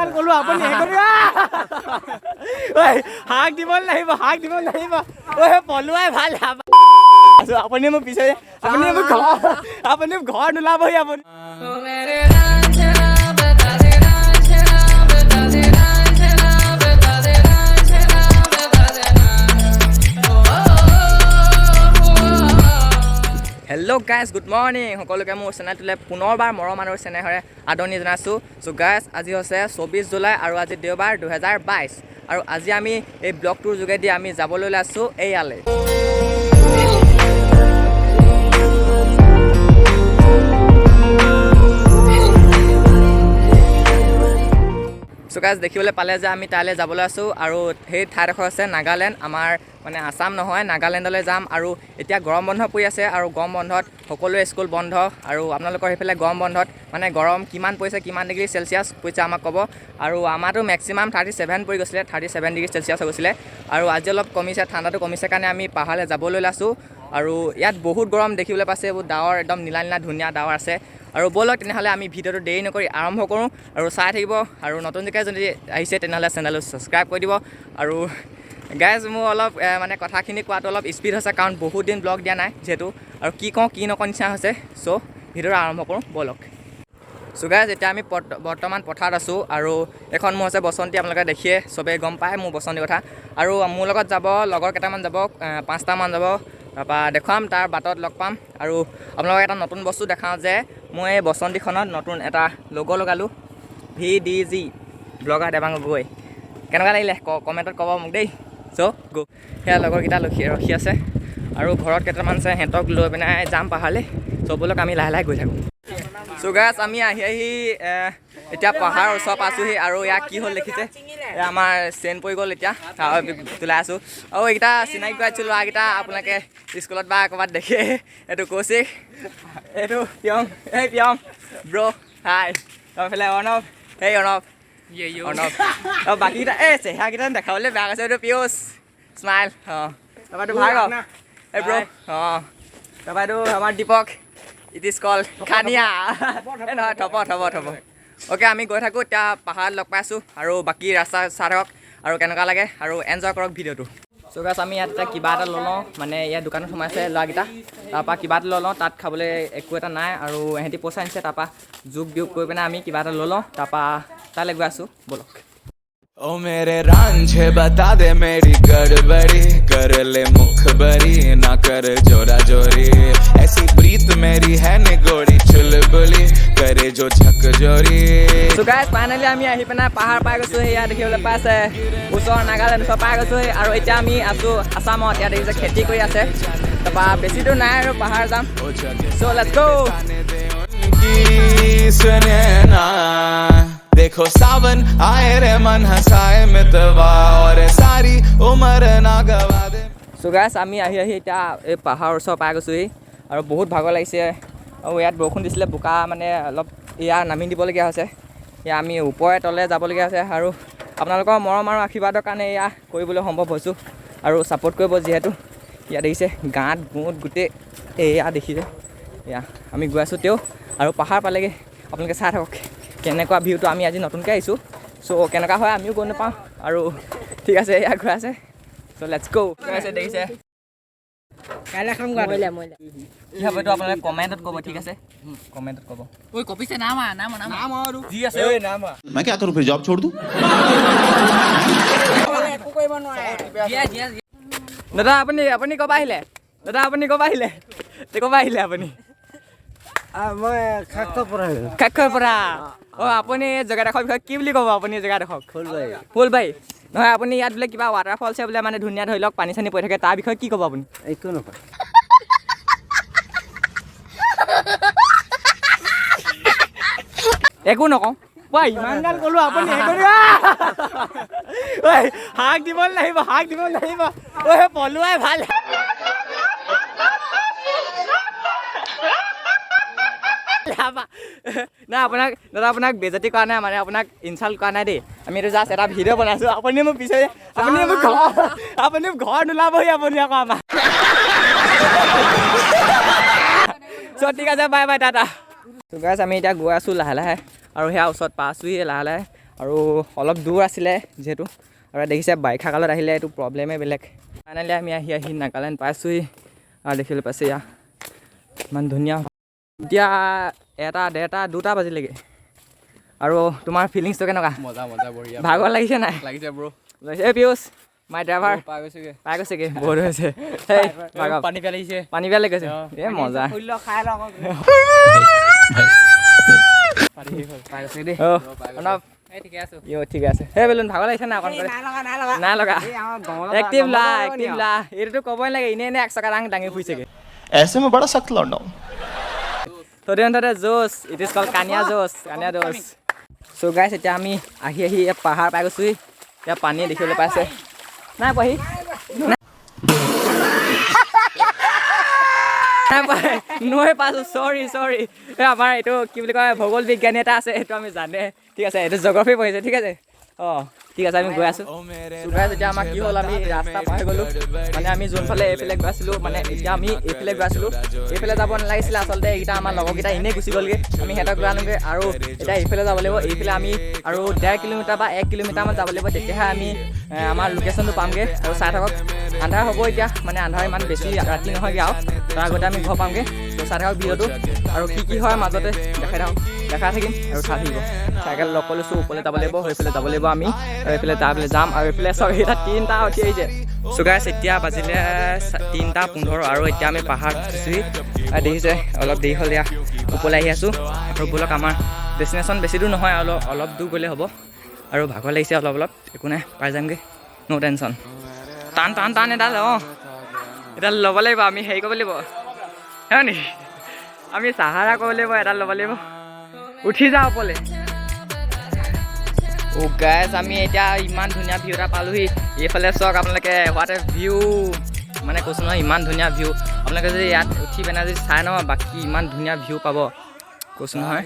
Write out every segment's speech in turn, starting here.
গাল ক'লো আপুনি ঐ শাক দিব লাগিব, শাক দিব লাগিব। ঐ পলুৱাই ভাল। আপুনি মোক পিছে, আপুনি মোক ঘৰ, আপুনি ঘৰ নোলাবহি আপুনি। হেল্ল' গাইজ, গুড মৰ্ণিং সকলোকে। মোৰ চেনেলটোলৈ পুনৰবাৰ মৰম আৰু চেনেহেৰে আদৰণি জনাইছোঁ। চ' গাইজ, আজি হৈছে 24 জুলাই আৰু আজি দেওবাৰ, 2022 আৰু আজি আমি এই ব্লগটোৰ যোগেদি আমি যাবলৈ ওলাইছোঁ এইয়ালৈ। চ' গাইজ, দেখিবলৈ পালে যে আমি তালৈ যাবলৈ আছোঁ আৰু সেই ঠাইডোখৰ হৈছে নাগালেণ্ড। আমাৰ মানে আছাম নহয়, নাগালেণ্ডলৈ যাম। আৰু এতিয়া গৰম বন্ধ পৰি আছে আৰু গৰম বন্ধত সকলোৰে স্কুল বন্ধ। আৰু আপোনালোকৰ সেইফালে গৰম বন্ধত মানে গৰম কিমান পৰিছে, কিমান ডিগ্ৰী চেলচিয়াছ পৰিছে আমাক ক'ব। আৰু আমাৰতো মেক্সিমাম 37 পৰি গৈছিলে, 37 ডিগ্ৰী চেলচিয়াছ হৈ গৈছিলে। আৰু আজি অলপ কমিছে, ঠাণ্ডাটো কমিছে কাৰণে আমি পাহাৰলৈ যাবলৈ ওলাইছোঁ। আৰু ইয়াত বহুত গৰম দেখিবলৈ পাইছে, এইবোৰ ডাৱৰ একদম নীলা নীলা ধুনীয়া ডাৱৰ আছে। আৰু ব'লক তেনেহ'লে আমি ভিডিঅ'টো দেৰি নকৰি আৰম্ভ কৰোঁ আৰু চাই থাকিব। আৰু নতুনকৈ যদি আহিছে তেনেহ'লে চেনেলটো ছাবস্ক্ৰাইব কৰি দিব। আৰু গাইজ, মোৰ অলপ মানে কথাখিনি কোৱাটো অলপ স্পীড হৈছে, কাৰণ বহুত দিন ব্লগ দিয়া নাই যিহেতু, আৰু কি কওঁ কি নকওঁ নিচিনা হৈছে। চ' ভিডিঅ'টো আৰম্ভ কৰোঁ ব'লক। চ' গাইজ, এতিয়া আমি বৰ্তমান পথাৰত আছোঁ আৰু এইখন মোৰ হৈছে বসন্তী। আপোনালোকে দেখিয়ে চবেই গম পায় মোৰ বসন্তীৰ কথা। আৰু মোৰ লগত যাব লগৰ কেইটামান যাব, পাঁচটামান যাব। তাৰপৰা দেখুৱাম, তাৰ বাটত লগ পাম। আৰু আপোনালোকক এটা নতুন বস্তু দেখাওঁ যে মই এই বসন্তীখনত নতুন এটা লগ' লগালোঁ, ভিডিজি ব্লগাৰ দেৱাং গগৈ। কেনেকুৱা লাগিলে কমেণ্টত ক'ব মোক দেই। চ' গ'। সেয়া লগৰকেইটা ৰখি ৰখি আছে আৰু ঘৰত কেইটামান আছে, সিহঁতক লৈ পিনে যাম পাহাৰলৈ। চ' ব'লক, আমি লাহে লাহে গৈ থাকোঁ। চ' গাইজ, আমি আহি আহি এতিয়া পাহাৰৰ ওচৰ পাইছোঁহি। আৰু ইয়াত কি হ'ল দেখিছে, এয়া আমাৰ চেইন পৰি গ'ল, এতিয়া তোলাই আছোঁ। আৰু এইকেইটা চিনাকি কৰাইছোঁ ল'ৰাকেইটা, আপোনালোকে স্কুলত বা ক'ৰবাত দেখে। এইটো কৌশিক, এইটো প্ৰিয়ম, এই প্ৰিয়ম ব্ৰ' হাই। তাৰফালে অৰ্ণৱ, এই অৰ্ণৱ, অৰ্ণৱ। আৰু বাকীকেইটা এই চেহেৰাকেইটা দেখাবলৈ বেয়া কৈছে। এইটো পিয়ুষ, স্মাইল। অঁ, তাৰপৰা এইটো ভাৰ্গৱ, এই ব্ৰ'। অঁ, তাৰপৰা এইটো আমাৰ দীপক, it is call খানিয়া। এই নহয়, থব থব থব। অ'কে, আমি গৈ থাকোঁ, এতিয়া পাহাৰত লগ পাইছোঁ। আৰু বাকী ৰাস্তা চাই থাকক আৰু কেনেকুৱা লাগে আৰু এনজয় কৰক ভিডিঅ'টো। চ' গাইজ, আমি ইয়াত এতিয়া কিবা এটা লৈ লওঁ, মানে ইয়াত দোকানত সোমাইছে ল'ৰাকেইটা, তাৰপৰা কিবা এটা লৈ লওঁ। তাত খাবলৈ একো এটা নাই আৰু ইহঁতি পইচা আনিছে, তাৰপৰা যোগ বিয়োগ কৰি পিনে আমি কিবা এটা লৈ লওঁ, তাৰপৰা তালৈ গৈ আছোঁ, ব'লক। ओ मेरे रांझे, बता दे मेरी गड़बड़ी, कर ले मुखबरी, ना कर जोरा जोरी। ऐसी प्रीत मेरी है निगोड़ी चुलबुली, करे जो झक जोरी। চ' গাইজ, ফাইনেলি আমি আহি পিনে পাহাৰ পাই গৈছোঁ। সেয়া দেখিবলৈ পাইছে, ওচৰ নাগালেণ্ড ওচৰ পাই গৈছোঁ। আৰু এতিয়া আমি আছোঁ আছামত। ইয়াত দেখিছে খেতি কৰি আছে, তাৰপৰা বেছি দূৰ নাই আৰু পাহাৰ যাম। চ' let's গ'। उनकी सुने ना, देखो सावन आए रे, मन हंसाए मितवा और सारी उम्र ना गवा दे। চ' গাইজ, আমি আহি আহি এতিয়া এই পাহাৰৰ ওচৰ পাই গৈছোঁহি আৰু বহুত ভাগৰ লাগিছে। আৰু ইয়াত বৰষুণ দিছিলে, বোকা মানে অলপ এয়া নামি দিবলগীয়া হৈছে। এয়া আমি ওপৰে তলে যাবলগীয়া হৈছে। আৰু আপোনালোকৰ মৰম আৰু আশীৰ্বাদৰ কাৰণে এয়া কৰিবলৈ সম্ভৱ হৈছোঁ আৰু ছাপোৰ্ট কৰিব যিহেতু। ইয়াত দেখিছে গাঁত গোঁত গোটেই, এয়া দেখিছে। এয়া আমি গৈ আছোঁ তেওঁ আৰু পাহাৰ পালেগৈ। আপোনালোকে চাই থাকক কেনেকুৱা ভিউটো। আমি আজি নতুনকৈ আহিছোঁ, চ' কেনেকুৱা হয় আমিও গম নাপাওঁ। আৰু ঠিক আছে, এয়া গৈ আছে। চ' let's গ'। আছে দেখিছে। কাইলৈ খাম। মৰিলে মৰিলে। কি হ'ব এইটো আপোনালোকে কমেণ্টত ক'ব, ঠিক আছে? কমেণ্টত ক'ব। ঐ কপিছে, নাম নাম নাম। যি আছে। मैं क्या करूं, फिर जॉब छोड़ दूं? একো কৰিব নোৱাৰে। দিয়া দিয়া। দাদা, আপুনি ক'ৰ আহিলে? দাদা, আপুনি ক'ৰ আহিলে? ক'ৰ আহিলে আপুনি? মই খাকটোৰ পৰা আহিলোঁ। কাক্ষৰ পৰা। অঁ, আপুনি এই জেগাডোখৰ বিষয়ে কি বুলি ক'ব আপুনি জেগাডোখৰক? ফুলবাৰী। ফুলবাৰী নহয়, আপুনি ইয়াত বোলে কিবা ৱাটাৰফলছে বোলে, মানে ধুনীয়া ধৰি লওক পানী চানী পৰি থাকে, তাৰ বিষয়ে কি ক'ব আপুনি? একো নকয়। একো নকওঁ। ৱা, ইমান গাল ক'লো আপুনি। ঐ শাক দিব লাগিব, শাক দিব লাগিব। ঐ পলুৱাই ভাল। নাই, আপোনাক দাদা, আপোনাক বেজতি কৰা নাই, মানে আপোনাক ইনচাল্ট কৰা নাই দেই। আমি এইটো জাষ্ট এটা ভিডিঅ' বনাইছোঁ। আপুনি মোক পিছে, আপুনি মোক ঘৰ, আপুনি ঘৰ নোলাবহি আপুনি আকৌ আমাৰ। চ' ঠিক আছে, বাই বাই, টাটা। চ' গাইজ, আমি এতিয়া গৈ আছোঁ লাহে লাহে আৰু সেয়া ওচৰত পাইছোঁহি লাহে লাহে। আৰু অলপ দূৰ আছিলে যিহেতু। আৰু দেখিছে, বাৰিষা কালত আহিলে এইটো প্ৰব্লেমেই বেলেগ। ফাইনেলি আমি আহি আহি নাগালেণ্ড পাইছোঁহি আৰু দেখিবলৈ পাইছে এয়া ইমান ধুনীয়া। এতিয়া 1টা, 1:30, 2টা বাজিলেগৈ। আৰু তোমাৰ ফিলিংছটো কেনেকুৱা? মজা মজা, বঢ়িয়া। ভাগৰ লাগিছে নাই? লাগিছে ব্ৰ। এই পিয়ুষ, মাই ড্ৰাইভাৰ। পাই গৈছোগে। পাই গৈছেগৈ, বহুত হৈছে। সেই ভাগৰ। পানী পেলাইছে। পানী বেয়া লাগিছে। এ মজা। খাই লওঁ। পানী শেষ হ'ল, পাই গৈছোগে দেই। অ' প্ৰণৱ। এই ঠিকে আছো। ইয়ো, ঠিকে আছে। সেই বেলুন, ভাগৰ লাগিছে নাই অকণ? নাই লগা, নাই লগা। নাই লগা। এই আমাৰ গমলত। এক্টিভ লা, এক্টিভ লা। এইটোতো ক'বই নালাগে, এনেই এনেই 1 চকা দাঙি ফুৰিছেগৈ। ऐसे में बड़ा सख्त लौंडा हूँ। ততে ততে জোচ, it is call Kania জোচ, Kania জোচ। চ' গাইছ, এতিয়া আমি আহি আহি ইয়াত পাহাৰ পাই গৈছোহি। ইয়াত পানী দেখিবলৈ পাইছে নাই পাহি নাই পাই নৈ পাইছোঁ, চৰি চৰি। এই আমাৰ এইটো কি বুলি কয়, ভূগোল বিজ্ঞানী এটা আছে, সেইটো আমি জানে। ঠিক আছে, এইটো জগ্ৰাফি পঢ়িছে। ঠিক আছে, অঁ, ঠিক আছে, আমি গৈ আছোঁ। গাইছ, এতিয়া আমাৰ কি হ'ল, আমি ৰাস্তা পাই গ'লোঁ। মানে আমি যোনফালে এইফালে গৈ আছিলোঁ, মানে এতিয়া আমি এইফালে গৈ আছিলোঁ, এইফালে যাব নালাগিছিলে আচলতে। এইকেইটা আমাৰ লগৰকেইটা এনেই গুচি গ'লগৈ, আমি সিহঁতক লৈ আনোগৈ। আৰু এতিয়া এইফালে যাব লাগিব। এইফালে আমি আৰু 1.5 কিলোমিটাৰ বা 1 কিলোমিটাৰমান যাব লাগিব, তেতিয়াহে আমি আমাৰ লোকেশ্যনটো পামগৈ। আৰু চাই থাকক, আন্ধাৰ হ'ব এতিয়া, মানে আন্ধাৰ ইমান বেছি ৰাতি নহয়গৈ আৰু তাৰ আগতে আমি ঘৰ পামগৈ। ত' চাই থাকক ভিডিঅ'টো আৰু কি কি হয় মাজতে দেখাই থাকক, দেখাই থাকিম আৰু চাই থাকিব। চাইকেল লগ কৰি লৈছোঁ, ওপৰলৈ যাব লাগিব, সেইফালে যাব লাগিব আমি আৰু এইফালে তাৰফালে যাম। আৰু এইফালে চাওক, এইকেইটা তিনিটা উঠি আহিছে। চ' গাইছ, এতিয়া বাজিলে 3টা 15 আৰু এতিয়া আমি পাহাৰত উঠিছোহি। আৰু দেখিছে, অলপ দেৰি হ'ল, এয়া ওপৰলৈ আহি আছোঁ। আৰু ব'লক, আমাৰ ডেষ্টিনেশ্যন বেছি দূৰ নহয়, অলপ অলপ দূৰ গ'লে হ'ব। আৰু ভাগৰ লাগিছে অলপ অলপ, একো নাই, পাই যামগৈ, ন' টেনশ্যন। টান টান টান এডাল, অঁ, এডাল ল'ব লাগিব আমি, হেৰি কৰিব লাগিব। হয় নেকি? আমি চাহাৰা কৰিব লাগিব, এডাল ল'ব লাগিব। উঠি যাওঁ ওপৰলৈ। অ' গাইছ, আমি এতিয়া ইমান ধুনীয়া ভিউ এটা পালোহি। এইফালে চাওক আপোনালোকে, what a view! মানে কৈছোঁ নহয়, ইমান ধুনীয়া ভিউ। আপোনালোকে যদি ইয়াত উঠি পেলাই যদি চাই নহয়, বাকী ইমান ধুনীয়া ভিউ পাব, কৈছোঁ নহয়।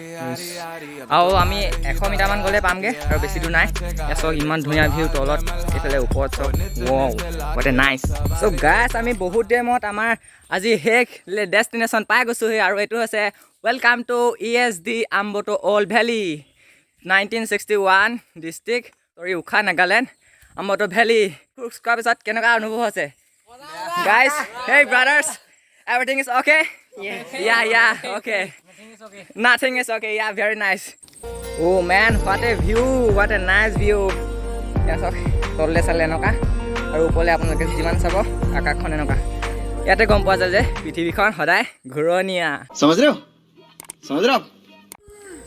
আৰু আমি 100 মিটাৰমান গ'লে পামগৈ আৰু বেছি দূৰ নাই। ইয়াত চাওক, ইমান ধুনীয়া ভিউ, তলত, এইফালে ওপৰত চাওক। Wow, what a nice! So guys, আমি বহুত দেৰি মূৰত আমাৰ আজি শেষ ডেষ্টিনেশ্যন পাই গৈছোঁহি। আৰু এইটো হৈছে welcome to ESD Amboto Old Valley, 1961 district, sorry, Wokha, Nagaland, Amboto Valley. Cross কৰাৰ পিছত কেনেকুৱা অনুভৱ হৈছে guys? Hey brothers, everything is okay? Yeah, okay. Nothing is okay. Yeah, very nice. Oh man, what a view! What a nice view! ইয়াত চাওক, তললৈ চালে এনেকুৱা আৰু ওপৰলৈ আপোনালোকে যিমান চাব আকাশখন এনেকুৱা। ইয়াতে গম পোৱা যায় যে পৃথিৱীখন সদায় ঘূৰণীয়া। समझ रहे हो, समझ रहे हो आप?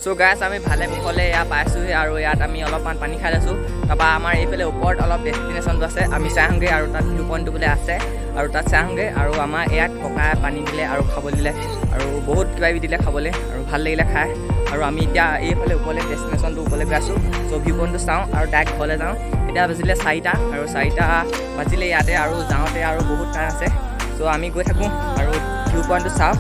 চ' গাইছ, আমি ভালে কুশলে এয়া পাইছোঁহি আৰু ইয়াত আমি অলপমান পানী খাই লৈছোঁ। তাৰপৰা আমাৰ এইফালে ওপৰত অলপ ডেষ্টিনেশ্যনটো আছে, আমি চাই আহোঁগৈ। আৰু তাত ভিউ পইণ্টটো বোলে আছে আৰু তাত চাই আহোঁগৈ। আৰু আমাৰ ইয়াত ককাই পানী দিলে আৰু খাবলৈ দিলে আৰু বহুত কিবা কিবি দিলে খাবলৈ আৰু ভাল লাগিলে খাই। আৰু আমি এতিয়া এইফালে ওপৰলৈ ডেষ্টিনেশ্যনটো ওপৰলৈ গৈ আছোঁ। চ' ভিউ পইণ্টটো চাওঁ আৰু ডাইৰেক্ট ঘৰলৈ যাওঁ। এতিয়া বাজিলে 4টা আৰু 4টা বাজিলে ইয়াতে আৰু যাওঁতে আৰু বহুত টাইম আছে। চ' আমি গৈ থাকোঁ আৰু ভিউ পইণ্টটো চাওঁ।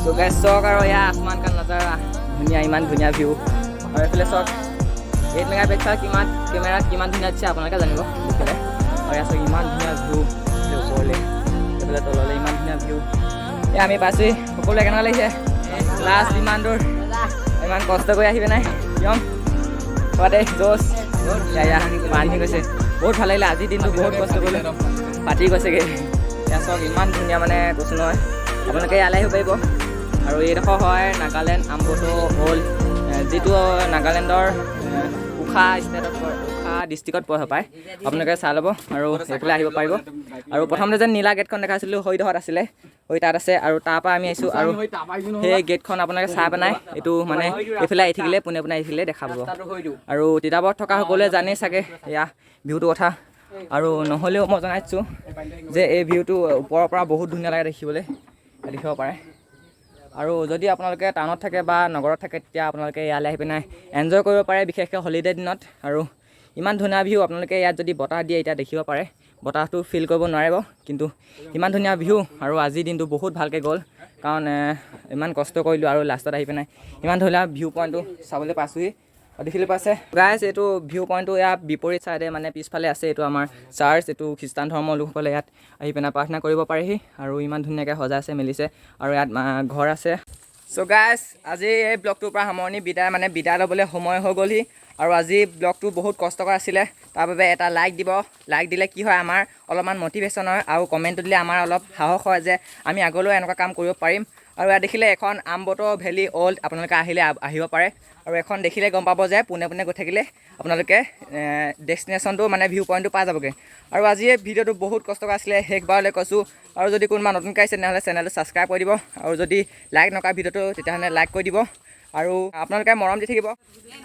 চ' গাইছ, চাওক আৰু এয়া আসমান কা নজাৰা, ধুনীয়া, ইমান ধুনীয়া ভিউ। আৰু এইফালে চাওক, 8 মেগা পিক্সেল কিমান কেমেৰাত কিমান ধুনীয়া দিছে আপোনালোকে জানিব দেখিলে। আৰু ইয়াত চাওক, ইমান ধুনীয়া ভিউ, ওপৰলৈ, এইফালে তললৈ ইমান ধুনীয়া ভিউ। এয়া আমি পাইছোহি। সকলোৱে কেনেকুৱা লাগিছে? লাষ্ট ইমান দূৰ ইমান কষ্ট কৰি আহি পেলাই একদম খোৱাতে জোচ। এয়া বান্ধি গৈছে। বহুত ভাল লাগিলে আজিৰ দিনটো, বহুত কষ্ট কৰিলোঁ, ফাটি গৈছেগৈ। এয়া চাওক, ইমান ধুনীয়া, মানে কৈছোঁ নহয়, আপোনালোকে ইয়ালৈ আহিব পাৰিব। আৰু এইডোখৰ হয় নাগালেণ্ড আম্বটো অ'ল্ড, যিটো নাগালেণ্ডৰ ৱোখা ষ্টেটত পৰে, ৱোখা ডিষ্ট্ৰিক্টত পৰে পায়। আপোনালোকে চাই ল'ব আৰু এইফালে আহিব পাৰিব। আৰু প্ৰথমতে যে নীলা গেটখন দেখাইছিলোঁ, সেইডোখৰত আছিলে, সেই তাত আছে। আৰু তাৰপৰা আমি আহিছোঁ আৰু সেই গেটখন আপোনালোকে চাই পেলাই এইটো মানে এইফালে আহি থাকিলে, পোনে পোনে আহি থাকিলে দেখা পাব। আৰু তিতাবৰত থকা সকলোৱে জানেই চাগে এয়া ভিউটোৰ কথা। আৰু নহ'লেও মই জনাই দিছোঁ যে এই ভিউটো ওপৰৰ পৰা বহুত ধুনীয়া লাগে দেখিবলৈ, দেখিব পাৰে। আৰু যদি আপোনালোকে টাউনত থাকে বা নগৰত থাকে, তেতিয়া আপোনালোকে ইয়ালৈ আহি পিনে এনজয় কৰিব পাৰে, বিশেষকৈ হলিডে দিনত। আৰু ইমান ধুনীয়া ভিউ, আপোনালোকে ইয়াত যদি বতাহ দিয়ে এতিয়া দেখিব পাৰে, বতাহটো ফিল কৰিব নোৱাৰিব, কিন্তু ইমান ধুনীয়া ভিউ। আৰু আজিৰ দিনটো বহুত ভালকৈ গ'ল, কাৰণ ইমান কষ্ট কৰিলোঁ আৰু লাষ্টত আহি পিনে ইমান ধুনীয়া ভিউ পইণ্টটো চাবলৈ পাইছোঁহি আৰু দেখিবলৈ পাইছে গাইছ, এইটো ভিউ পইণ্টটো ইয়াৰ বিপৰীত চাইডে, মানে পিছফালে আছে। এইটো আমাৰ চাৰ্চ, এইটো খ্ৰীষ্টান ধৰ্মৰ লোকসকলে ইয়াত আহি পিনে প্ৰাৰ্থনা কৰিব পাৰেহি। আৰু ইমান ধুনীয়াকৈ সজাইছে মেলিছে আৰু ইয়াত ঘৰ আছে। চ' গাইছ, আজি এই ব্লগটোৰ পৰা সামৰণি, বিদায়, মানে বিদায় ল'বলৈ সময় হৈ গ'লহি। আৰু আজি ব্লগটো বহুত কষ্টকৰ আছিলে, তাৰ বাবে এটা লাইক দিব। লাইক দিলে কি হয়, আমাৰ অলপমান মটিভেশ্যন হয় আৰু কমেণ্টটো দিলে আমাৰ অলপ সাহস হয় যে আমি আগলৈও এনেকুৱা কাম কৰিব পাৰিম। আৰু ইয়াত দেখিলে এখন আমবটো ভেলী অল্ড, আপোনালোকে আহিলে আহিব পাৰে। আৰু এখন দেখিলে গম পাব যে পোনে পোনে গৈ থাকিলে আপোনালোকে ডেষ্টিনেশ্যনটো মানে ভিউ পইণ্টটো পাই যাবগৈ। আৰু আজি এই ভিডিঅ'টো বহুত কষ্টকৰ আছিলে, শেষবাৰলৈ কৈছোঁ। আৰু যদি কোনোবা নতুনকৈ আহিছে, তেনেহ'লে চেনেলটো ছাবস্ক্ৰাইব কৰি দিব আৰু যদি লাইক নকৰা ভিডিঅ'টো, তেতিয়াহ'লে লাইক কৰি দিব আৰু আপোনালোকে মৰম দি থাকিব।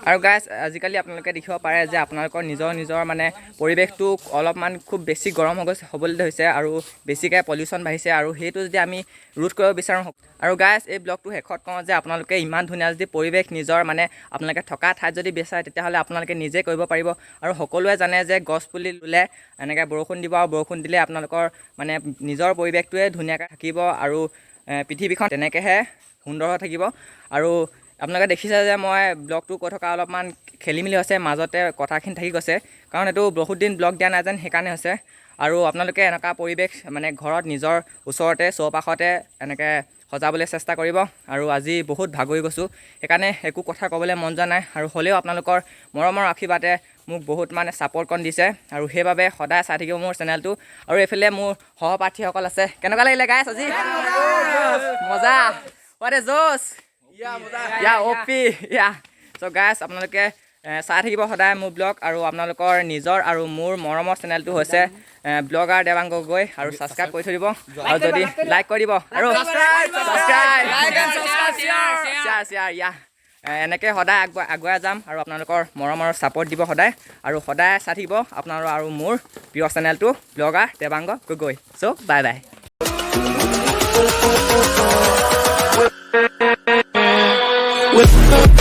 আৰু গাইজ, আজিকালি আপোনালোকে দেখিব পাৰে যে আপোনালোকৰ নিজৰ নিজৰ মানে পৰিৱেশটো অলপমান খুব বেছি গৰম হৈ গৈছে, হ'বলৈ ধৰিছে আৰু বেছিকৈ পলিউশ্যন বাঢ়িছে আৰু সেইটো যদি আমি ৰোধ কৰিব বিচাৰোঁ। আৰু গাইজ, এই ব্লগটো শেষত কওঁ যে আপোনালোকে ইমান ধুনীয়া যদি পৰিৱেশ নিজৰ মানে আপোনালোকে থকা ঠাইত যদি বিচাৰে, তেতিয়াহ'লে আপোনালোকে নিজে কৰিব পাৰিব। আৰু সকলোৱে জানে যে গছ পুলি ৰুলে এনেকৈ বৰষুণ দিব আৰু বৰষুণ দিলে আপোনালোকৰ মানে নিজৰ পৰিৱেশটোৱে ধুনীয়াকৈ থাকিব আৰু পৃথিৱীখন তেনেকৈহে সুন্দৰ হৈ থাকিব। আৰু আপোনালোকে দেখিছে যে মই ব্লগটো কৈ থকা অলপমান খেলি মেলি হৈছে, মাজতে কথাখিনি থাকি গৈছে, কাৰণ এইটো বহুত দিন ব্লগ দিয়া নাই যেন সেইকাৰণে হৈছে। আৰু আপোনালোকে এনেকুৱা পৰিৱেশ মানে ঘৰত নিজৰ ওচৰতে চৌপাশতে এনেকৈ সজাবলৈ চেষ্টা কৰিব। আৰু আজি বহুত ভাগৰি গৈছোঁ, সেইকাৰণে একো কথা ক'বলৈ মন যোৱা নাই। আৰু হ'লেও আপোনালোকৰ মৰমৰ আশীৰ্বাদে মোক বহুত মানে ছাপৰ্টকণ দিছে আৰু সেইবাবে সদায় চাই থাকিব মোৰ চেনেলটো। আৰু এইফালে মোৰ সহপাঠীসকল আছে। কেনেকুৱা লাগিলে গাইছ আজি? মজা, what a জোচ, ইয়া অ' পি ইয়া। চ' গাইছ, আপোনালোকে চাই থাকিব সদায় মোৰ ব্লগ। আৰু আপোনালোকৰ নিজৰ আৰু মোৰ মৰমৰ চেনেলটো হৈছে ব্লগাৰ দেৱাং গগৈ আৰু ছাবস্ক্ৰাইব কৰি থৈ দিব আৰু যদি লাইক কৰি দিব আৰু ছাবস্ক্ৰাইব, শ্বেয়াৰ, শ্বেয়াৰ, ইয়া। এনেকৈ সদায় আগুৱাই যাম আৰু আপোনালোকৰ মৰম আৰু ছাপৰ্ট দিব সদায় আৰু সদায় চাই থাকিব আপোনালোকৰ আৰু মোৰ প্ৰিয় চেনেলটো blogger Devang Gogoi. So' bye bye. With